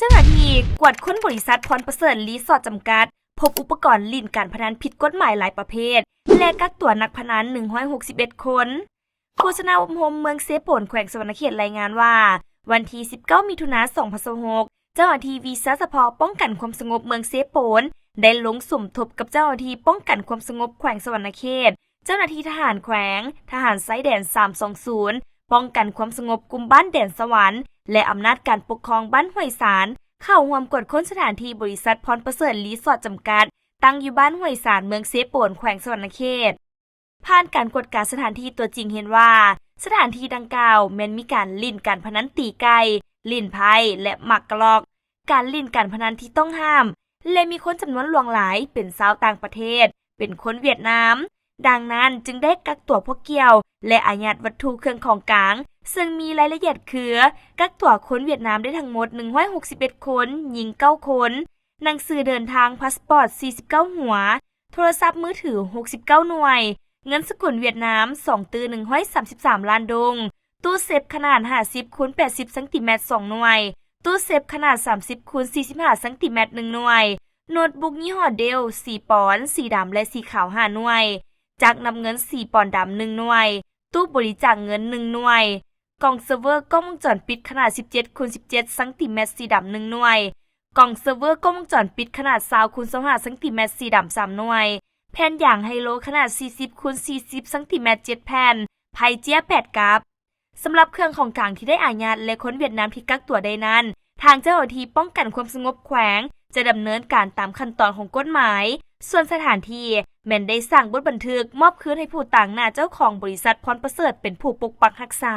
ເຈົ້າໜ້າທີ່ກວດຄົ້ນບໍລິສັດພອນປະເສີດຣີສອດຈຳກັດ ພົບອຸປະກອນຫຼິ້ນການພະນັນຜິດກົດໝາຍຫຼາຍປະເພດ ແລະ ກັກຕົວນັກພະນັນໜຶ່ງຮ້ອຍຫົກສິບເອັດຄົນ. ໂຄສະນາອົບຮົມເມືອງເຊໂປນ ແຂວງສະຫວັນນະເຂດ ລາຍງານວ່າ ວັນທີສິບເກົ້າ ມິຖຸນາ ສອງພັນຊາວຫົກ ເຈົ້າໜ້າທີ່ວິຊາສະເພາະປ້ອງກັນຄວາມສະຫງົບເມືອງເຊໂປນ ໄດ້ລົງສົມທົບກັບເຈົ້າໜ້າທີ່ປ້ອງກັນຄວາມສະຫງົບແຂວງສະຫວັນນະເຂດ, ເຈົ້າໜ້າທີ່ທະຫານແຂວງ, ທະຫານຊາຍແດນສາມສອງສູນ, ປ້ອງກັນຄວາມສະຫງົບກຸ່ມບ້ານແດນສະຫວັນ ແລະ ອຳນາດການປົກຄອງບ້ານຫ້ວຍສານ ເຂົ້າຮ່ວມກວດຄົ້ນສະຖານທີ່ບໍລິສັດພອນປະເສີດຣີສອດຈຳກັດ ຕັ້ງຢູ່ບ້ານຫ້ວຍສານ ເມືອງເຊໂປນ ແຂວງສະຫວັນນະເຂດ. ຜ່ານການກວດກາສະຖານທີ່ຕົວຈິງເຫັນວ່າ ສະຖານທີ່ດັ່ງກ່າວແມ່ນມີການຫຼິ້ນການພະນັນຕີໄກ່, ຫຼິ້ນໄພ້ ແລະ ໝາກກະລອກ, ການຫຼິ້ນການພະນັນທີ່ຕ້ອງຫ້າມ ແລະ ມີຄົນຈຳນວນຫຼວງຫຼາຍເປັນຊາວຕ່າງປະເທດ, ເປັນຄົນຫວຽດນາມ. ດັ່ງນັ້ນຈຶ່ງໄດ້ກັກຕົວພວກກ່ຽວ ແລະ ອາຍັດວັດຖຸເຄື່ອງຂອງກາງ, ເຊິ່ງມີລາຍລະອຽດຄື ກັກຕົວຄົນຫວຽດນາມໄດ້ທັງໝົດໜຶ່ງຮ້ອຍຫົກສິບເອັດຄົນ, ຍິງເກົ້າຄົນ, ໜັງສືເດີນທາງ ພາສປອດ ສີ່ສິບເກົ້າຫົວ, ໂທລະສັບມືຖື ຫົກສິບເກົ້າໜ່ວຍ, ເງິນສະກຸນຫວຽດນາມ ສອງຕື້ໜຶ່ງຮ້ອຍສາມສິບສາມລ້ານດົງ, ຕູ້ເຊຟຂະໜາດຫ້າສິບຄູນແປດສິບຊັງຕີແມັດ ສອງໜ່ວຍ, ຕູ້ເຊຟຂະໜາດສາມສິບຄູນສີ່ສິບຫ້າຊັງຕີແມັດ ໜຶ່ງໜ່ວຍ, ໂນ້ດບຸກຍີ່ຫໍ້ເດວ ສີປອນ, ສີດຳ ແລະ ສີຂາວ ຫ້າໜ່ວຍ, ຈັກນັບເງິນ ສີ່ປອນດຳ ໜຶ່ງໜ່ວຍ, ຕູ້ບໍລິຈາກເງິນ ໜຶ່ງໜ່ວຍ, ກ່ອງເຊີເວີກ້ອງວົງຈອນປິດຂະໜາດສິບເຈັດຄູນສິບເຈັດຊັງຕີແມັດ ສີດຳ ໜຶ່ງໜ່ວຍ, ກ່ອງເຊີເວີກ້ອງວົງຈອນປິດຂະໜາດຊາວຄູນຊາວຫ້າຊັງຕີແມັດ ສີດຳ ສາມໜ່ວຍ, ແຜ່ນຢາງໄຮໂລຂະໜາດສີ່ສິບຄູນສີ່ສິບຊັງຕີແມັດ ເຈັດແຜ່ນ, ໄພ້ເຈ້ຍ ແປດກັບ. ສຳລັບເຄື່ອງຂອງກາງທີ່ໄດ້ອາຍັດ ແລະ ຄົນຫວຽດນາມທີ່ກັກຕົວໄດ້ນັ້ນ, ທາງເຈົ້າໜ້າທີ່ປ້ອງກັນຄວາມສະຫງົບແຂວງຈະດຳເນີນການຕາມຂັ້ນຕອນຂອງກົດໝາຍ, ສ່ວນສະຖານທີ່ແມ່ນໄດ້ສ້າງບົດບັນທຶກມອບຄືນໃຫ້ຜູ້ຕາງໜ້າເຈົ້າຂອງບໍລິສັດພອນປະເສີດເປັນຜູ້ປົກປັກຮັກສາ.